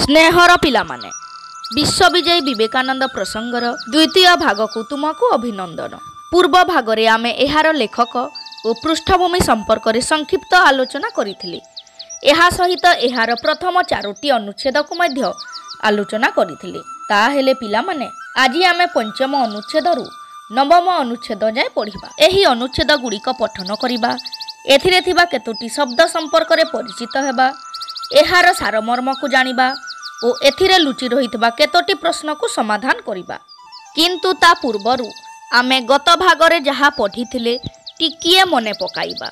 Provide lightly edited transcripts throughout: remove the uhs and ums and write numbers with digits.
ସ୍ନେହର ପିଲାମାନେ, ବିଶ୍ୱବିଜୟୀ ବିବେକାନନ୍ଦ ପ୍ରସଙ୍ଗର ଦ୍ୱିତୀୟ ଭାଗକୁ ତୁମକୁ ଅଭିନନ୍ଦନ। ପୂର୍ବ ଭାଗରେ ଆମେ ଏହାର ଲେଖକ ଓ ପୃଷ୍ଠଭୂମି ସମ୍ପର୍କରେ ସଂକ୍ଷିପ୍ତ ଆଲୋଚନା କରିଥିଲେ। ଏହା ସହିତ ଏହାର ପ୍ରଥମ ଚାରୋଟି ଅନୁଚ୍ଛେଦକୁ ମଧ୍ୟ ଆଲୋଚନା କରିଥିଲେ। ତାହେଲେ ପିଲାମାନେ, ଆଜି ଆମେ ପଞ୍ଚମ ଅନୁଚ୍ଛେଦରୁ ନବମ ଅନୁଚ୍ଛେଦ ଯାଏଁ ପଢ଼ିବା। ଏହି ଅନୁଚ୍ଛେଦ ଗୁଡ଼ିକ ପଠନ କରିବା, ଏଥିରେ ଥିବା କେତୋଟି ଶବ୍ଦ ସମ୍ପର୍କରେ ପରିଚିତ ହେବା, ଏହାର ସାରମର୍ମକୁ ଜାଣିବା ଓ ଏଥିରେ ଲୁଚି ରହିଥିବା କେତୋଟି ପ୍ରଶ୍ନକୁ ସମାଧାନ କରିବା। କିନ୍ତୁ ତା ପୂର୍ବରୁ ଆମେ ଗତ ଭାଗରେ ଯାହା ପଢ଼ିଥିଲେ ଟିକିଏ ମନେ ପକାଇବା।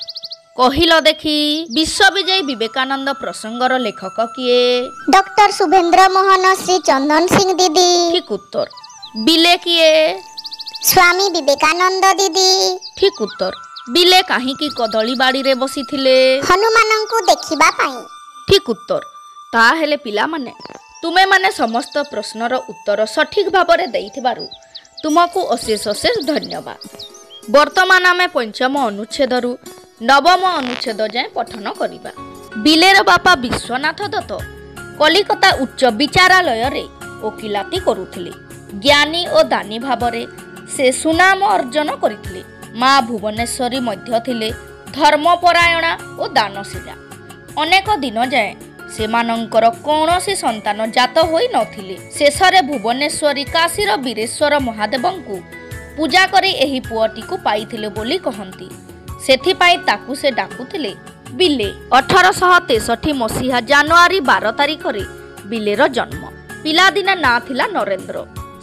କହିଲ ଦେଖି, ବିଶ୍ୱବିଜୟୀ ବିବେକାନନ୍ଦ ପ୍ରସଙ୍ଗର ଲେଖକ କିଏ? ଡକ୍ଟର ଶୁଭେନ୍ଦ୍ର ମୋହନ ଶ୍ରୀ ଚନ୍ଦନ ସିଂ ଦିଦି। ଠିକ ଉତ୍ତର। ବିଲେ କିଏ? ସ୍ୱାମୀ ବିବେକାନନ୍ଦ ଦିଦି। ଠିକ ଉତ୍ତର। ବିଲେ କାହିଁକି କଦଳୀ ବାଡ଼ିରେ ବସିଥିଲେ? ହନୁମାନଙ୍କୁ ଦେଖିବା ପାଇଁ। ଠିକ ଉତ୍ତର। ତାହେଲେ ପିଲାମାନେ, ତୁମେମାନେ ସମସ୍ତ ପ୍ରଶ୍ନର ଉତ୍ତର ସଠିକ ଭାବରେ ଦେଇଥିବାରୁ ତୁମକୁ ଅଶେଷ ଅଶେଷ ଧନ୍ୟବାଦ। ବର୍ତ୍ତମାନ ଆମେ ପଞ୍ଚମ ଅନୁଚ୍ଛେଦରୁ ନବମ ଅନୁଚ୍ଛେଦ ଯାଏଁ ପଠନ କରିବା। ବିଲେର ବାପା ବିଶ୍ୱନାଥ ଦତ୍ତ କଲିକତା ଉଚ୍ଚ ବିଚାରାଳୟରେ ଓକିଲାତି କରୁଥିଲେ। ଜ୍ଞାନୀ ଓ ଦାନୀ ଭାବରେ ସେ ସୁନାମ ଅର୍ଜନ କରିଥିଲେ। ମା ଭୁବନେଶ୍ୱରୀ ମଧ୍ୟ ଥିଲେ ଧର୍ମପରାୟଣା ଓ ଦାନଶୀଳା। ଅନେକ ଦିନ ଯାଏଁ ସେମାନଙ୍କର କୌଣସି ସନ୍ତାନ ଜାତ ହୋଇ ନଥିଲେ। ଶେଷରେ ଭୁବନେଶ୍ୱରୀ କାଶୀର ବୀରେଶ୍ୱର ମହାଦେବଙ୍କୁ ପୂଜା କରି ଏହି ପୁଅଟିକୁ ପାଇଥିଲେ ବୋଲି କହନ୍ତି। ସେଥିପାଇଁ ତାକୁ ସେ ଡାକୁଥିଲେ ବିଲେ। 1863 ମସିହା ଜାନୁଆରୀ 12 ତାରିଖରେ ବିଲେର ଜନ୍ମ। ପିଲାଦିନେ ନାଁ ଥିଲା ନରେନ୍ଦ୍ର,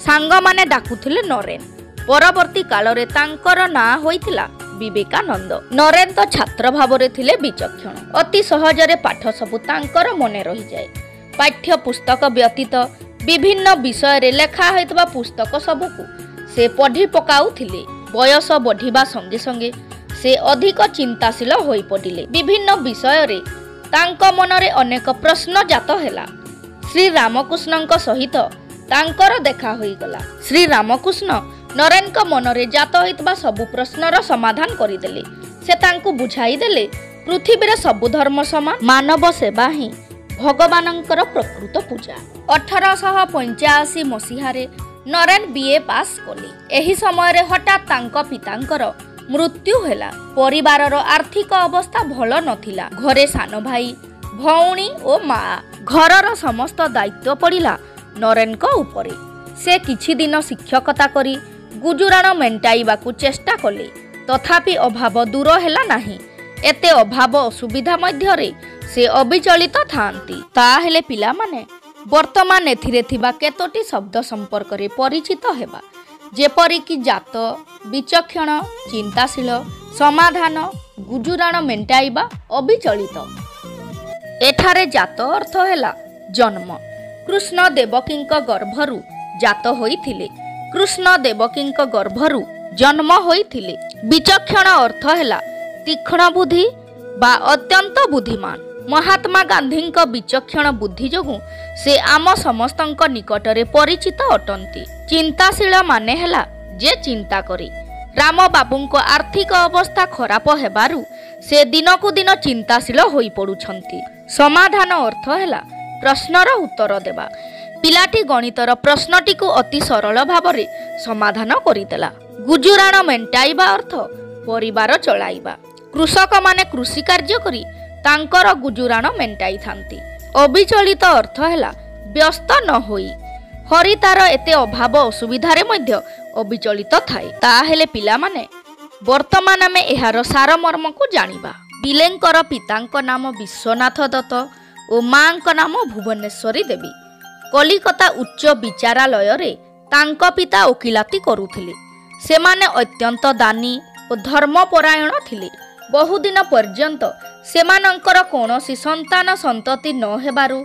ସାଙ୍ଗମାନେ ଡାକୁଥିଲେ ନରେନ। ପରବର୍ତ୍ତୀ କାଳରେ ତାଙ୍କର ନାଁ ହୋଇଥିଲା ବିବେକାନନ୍ଦ। ନରେନ ତ ଛାତ୍ର ଭାବରେ ଥିଲେ ବିଚକ୍ଷଣ। ଅତି ସହଜରେ ପାଠ ସବୁ ତାଙ୍କର ମନେ ରହିଯାଏ। ପାଠ୍ୟ ପୁସ୍ତକ ବ୍ୟତୀତ ବିଭିନ୍ନ ବିଷୟରେ ଲେଖା ହୋଇଥିବା ପୁସ୍ତକ ସବୁକୁ ସେ ପଢ଼ି ପକାଉଥିଲେ। ବୟସ ବଢ଼ିବା ସଙ୍ଗେ ସଙ୍ଗେ ସେ ଅଧିକ ଚିନ୍ତାଶୀଳ ହୋଇପଡ଼ିଲେ। ବିଭିନ୍ନ ବିଷୟରେ ତାଙ୍କ ମନରେ ଅନେକ ପ୍ରଶ୍ନ ଜାତ ହେଲା। ଶ୍ରୀରାମକୃଷ୍ଣଙ୍କ ସହିତ ତାଙ୍କର ଦେଖା ହୋଇଗଲା। ଶ୍ରୀରାମକୃଷ୍ଣ ନରେନଙ୍କ ମନରେ ଜାତ ହୋଇଥିବା ସବୁ ପ୍ରଶ୍ନର ସମାଧାନ କରିଦେଲେ। ସେ ତାଙ୍କୁ ବୁଝାଇଦେଲେ ପୃଥିବୀରେ ସବୁ ଧର୍ମ ସମାନ, ମାନବ ସେବା ହିଁ ଭଗବାନଙ୍କର ପ୍ରକୃତ ପୂଜା। 1885 ମସିହାରେ ନରେନ ବିଏ ପାସ୍ କଲେ। ଏହି ସମୟରେ ହଠାତ୍ ତାଙ୍କ ପିତାଙ୍କର ମୃତ୍ୟୁ ହେଲା। ପରିବାରର ଆର୍ଥିକ ଅବସ୍ଥା ଭଲ ନଥିଲା। ଘରେ ସାନ ଭାଇ, ଭଉଣୀ ଓ ମା। ଘରର ସମସ୍ତ ଦାୟିତ୍ୱ ପଡ଼ିଲା ନରେନଙ୍କ ଉପରେ। ସେ କିଛି ଦିନ ଶିକ୍ଷକତା କରି ଗୁଜୁରାଣ ମେଣ୍ଟାଇବାକୁ ଚେଷ୍ଟା କଲେ। ତଥାପି ଅଭାବ ଦୂର ହେଲା ନାହିଁ। ଏତେ ଅଭାବ ଅସୁବିଧା ମଧ୍ୟରେ ସେ ଅବିଚଳିତ ଥାଆନ୍ତି। ତାହେଲେ ପିଲାମାନେ, ବର୍ତ୍ତମାନ ଏଥିରେ ଥିବା କେତୋଟି ଶବ୍ଦ ସମ୍ପର୍କରେ ପରିଚିତ ହେବା, ଯେପରିକି ଜାତ, ବିଚକ୍ଷଣ, ଚିନ୍ତାଶୀଳ, ସମାଧାନ, ଗୁଜୁରାଣ ମେଣ୍ଟାଇବା, ଅବିଚଳିତ। ଏଠାରେ ଜାତ ଅର୍ଥ ହେଲା ଜନ୍ମ। କୃଷ୍ଣ ଦେବକୀଙ୍କ ଗର୍ଭରୁ ଜାତ ହୋଇଥିଲେ। କୃଷ୍ଣ ଦେବକୀଙ୍କ ଗର୍ଭରୁ ଜନ୍ମ ହୋଇଥିଲେ। ବିଚକ୍ଷଣ ଅର୍ଥ ହେଲା ତୀକ୍ଷ୍ଣ ବୁଦ୍ଧି ବା ଅତ୍ୟନ୍ତ ବୁଦ୍ଧିମାନ। ମହାତ୍ମା ଗାନ୍ଧୀଙ୍କ ବିଚକ୍ଷଣ ବୁଦ୍ଧି ଯୋଗୁଁ ସେ ଆମ ସମସ୍ତଙ୍କ ନିକଟରେ ପରିଚିତ ଅଟନ୍ତି। ଚିନ୍ତାଶୀଳ ମାନେ ହେଲା ଯେ ଚିନ୍ତା କରେ। ରାମବାବୁଙ୍କ ଆର୍ଥିକ ଅବସ୍ଥା ଖରାପ ହେବାରୁ ସେ ଦିନକୁ ଦିନ ଚିନ୍ତାଶୀଳ ହୋଇପଡ଼ୁଛନ୍ତି। ସମାଧାନ ଅର୍ଥ ହେଲା ପ୍ରଶ୍ନର ଉତ୍ତର ଦେବା। ପିଲାଟି ଗଣିତର ପ୍ରଶ୍ନଟିକୁ ଅତି ସରଳ ଭାବରେ ସମାଧାନ କରିଦେଲା। ଗୁଜୁରାଣ ମେଣ୍ଟାଇବା ଅର୍ଥ ପରିବାର ଚଳାଇବା। କୃଷକମାନେ କୃଷି କାର୍ଯ୍ୟ କରି ତାଙ୍କର ଗୁଜୁରାଣ ମେଣ୍ଟାଇଥାନ୍ତି। ଅବିଚଳିତ ଅର୍ଥ ହେଲା ବ୍ୟସ୍ତ ନ ହୋଇ। ହରି ତାର ଏତେ ଅଭାବ ଅସୁବିଧାରେ ମଧ୍ୟ ଅବିଚଳିତ ଥାଏ। ତାହେଲେ ପିଲାମାନେ, ବର୍ତ୍ତମାନ ଆମେ ଏହାର ସାରମର୍ମକୁ ଜାଣିବା। ବିଲେଙ୍କର ପିତାଙ୍କ ନାମ ବିଶ୍ୱନାଥ ଦତ୍ତ ଓ ମାଙ୍କ ନାମ ଭୁବନେଶ୍ୱରୀ ଦେବୀ। କଲିକତା ଉଚ୍ଚ ବିଚାରାଳୟରେ ତାଙ୍କ ପିତା ଓକିଲାତି କରୁଥିଲେ। ସେମାନେ ଅତ୍ୟନ୍ତ ଦାନୀ ଓ ଧର୍ମପରାୟଣ ଥିଲେ। ବହୁଦିନ ପର୍ଯ୍ୟନ୍ତ ସେମାନଙ୍କର କୌଣସି ସନ୍ତାନ ସନ୍ତତି ନ ହେବାରୁ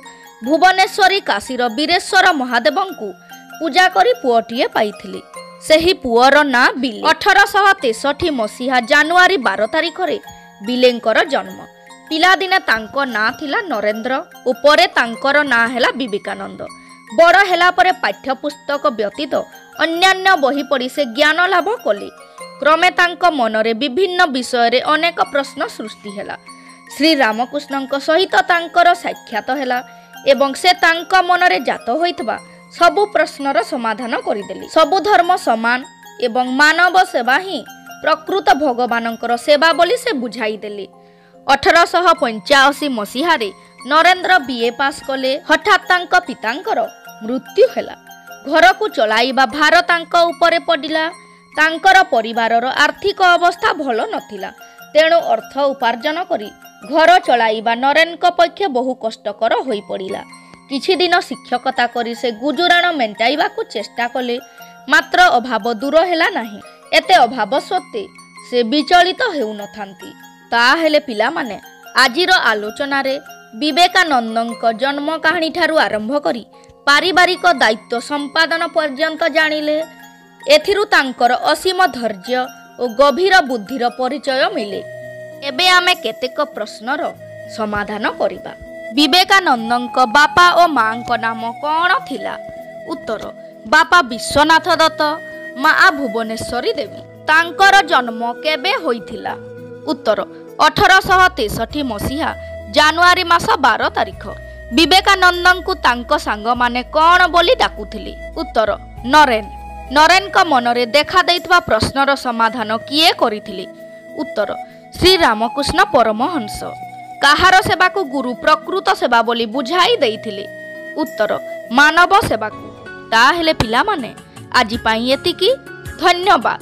ଭୁବନେଶ୍ୱରୀ କାଶୀର ବୀରେଶ୍ୱର ମହାଦେବଙ୍କୁ ପୂଜା କରି ପୁଅଟିଏ ପାଇଥିଲେ। ସେହି ପୁଅର ନାଁ ବିଲେ। 1863 ମସିହା ଜାନୁଆରୀ 12 ତାରିଖରେ ବିଲେଙ୍କର ଜନ୍ମ। ପିଲାଦିନେ ତାଙ୍କ ନାଁ ଥିଲା ନରେନ୍ଦ୍ର ଓ ପରେ ତାଙ୍କର ନାଁ ହେଲା ବିବେକାନନ୍ଦ। ବଡ଼ ହେଲା ପରେ ପାଠ୍ୟପୁସ୍ତକ ବ୍ୟତୀତ ଅନ୍ୟାନ୍ୟ ବହି ପଢ଼ି ସେ ଜ୍ଞାନ ଲାଭ କଲେ। କ୍ରମେ ତାଙ୍କ ମନରେ ବିଭିନ୍ନ ବିଷୟରେ ଅନେକ ପ୍ରଶ୍ନ ସୃଷ୍ଟି ହେଲା। ଶ୍ରୀରାମକୃଷ୍ଣଙ୍କ ସହିତ ତାଙ୍କର ସାକ୍ଷାତ ହେଲା। ଏବଂ ସେ ତାଙ୍କ ମନରେ ଜାତ ହୋଇଥିବା ସବୁ ପ୍ରଶ୍ନର ସମାଧାନ କରିଦେଲେ। ସବୁ ଧର୍ମ ସମାନ ଏବଂ ମାନବ ସେବା ହିଁ ପ୍ରକୃତ ଭଗବାନଙ୍କର ସେବା ବୋଲି ସେ ବୁଝାଇଦେଲେ। 1885 ମସିହାରେ ନରେନ୍ଦ୍ର ବିଏ ପାସ୍ କଲେ। ହଠାତ୍ ତାଙ୍କ ପିତାଙ୍କର ମୃତ୍ୟୁ ହେଲା। ଘରକୁ ଚଳାଇବା ଭାର ତାଙ୍କ ଉପରେ ପଡ଼ିଲା। ତାଙ୍କର ପରିବାରର ଆର୍ଥିକ ଅବସ୍ଥା ଭଲ ନଥିଲା, ତେଣୁ ଅର୍ଥ ଉପାର୍ଜନ କରି ଘର ଚଳାଇବା ନରେନଙ୍କ ପକ୍ଷେ ବହୁ କଷ୍ଟକର ହୋଇପଡ଼ିଲା। କିଛି ଦିନ ଶିକ୍ଷକତା କରି ସେ ଗୁଜୁରାଣ ମେଣ୍ଟାଇବାକୁ ଚେଷ୍ଟା କଲେ, ମାତ୍ର ଅଭାବ ଦୂର ହେଲା ନାହିଁ। ଏତେ ଅଭାବ ସତ୍ତ୍ୱେ ସେ ବିଚଳିତ ହେଉନଥାନ୍ତି। ତାହେଲେ ପିଲାମାନେ, ଆଜିର ଆଲୋଚନାରେ ବିବେକାନନ୍ଦଙ୍କ ଜନ୍ମ କାହାଣୀଠାରୁ ଆରମ୍ଭ କରି ପାରିବାରିକ ଦାୟିତ୍ୱ ସମ୍ପାଦନ ପର୍ଯ୍ୟନ୍ତ ଜାଣିଲେ। ଏଥିରୁ ତାଙ୍କର ଅସୀମ ଧୈର୍ଯ୍ୟ ଓ ଗଭୀର ବୁଦ୍ଧିର ପରିଚୟ ମିଳେ। ଏବେ ଆମେ କେତେକ ପ୍ରଶ୍ନର ସମାଧାନ କରିବା। ବିବେକାନନ୍ଦଙ୍କ ବାପା ଓ ମାଙ୍କ ନାମ କ'ଣ ଥିଲା? ଉତ୍ତର, ବାପା ବିଶ୍ୱନାଥ ଦତ୍ତ, ମାଆ ଭୁବନେଶ୍ୱରୀ ଦେବୀ। ତାଙ୍କର ଜନ୍ମ କେବେ ହୋଇଥିଲା? ଉତ୍ତର, 1863 ମସିହା ଜାନୁଆରୀ ମାସ 12 ତାରିଖ। ବିବେକାନନ୍ଦଙ୍କୁ ତାଙ୍କ ସାଙ୍ଗମାନେ କ'ଣ ବୋଲି ଡାକୁଥିଲେ? ଉତ୍ତର, ନରେନ। ନରେନଙ୍କ ମନରେ ଦେଖା ଦେଇଥିବା ପ୍ରଶ୍ନର ସମାଧାନ କିଏ କରିଥିଲେ? ଉତ୍ତର, ଶ୍ରୀରାମକୃଷ୍ଣ ପରମହଂସ। କାହାର ସେବାକୁ ଗୁରୁ ପ୍ରକୃତ ସେବା ବୋଲି ବୁଝାଇ ଦେଇଥିଲେ? ଉତ୍ତର, ମାନବ ସେବାକୁ। ତାହେଲେ ପିଲାମାନେ, ଆଜି ପାଇଁ ଏତିକି। ଧନ୍ୟବାଦ।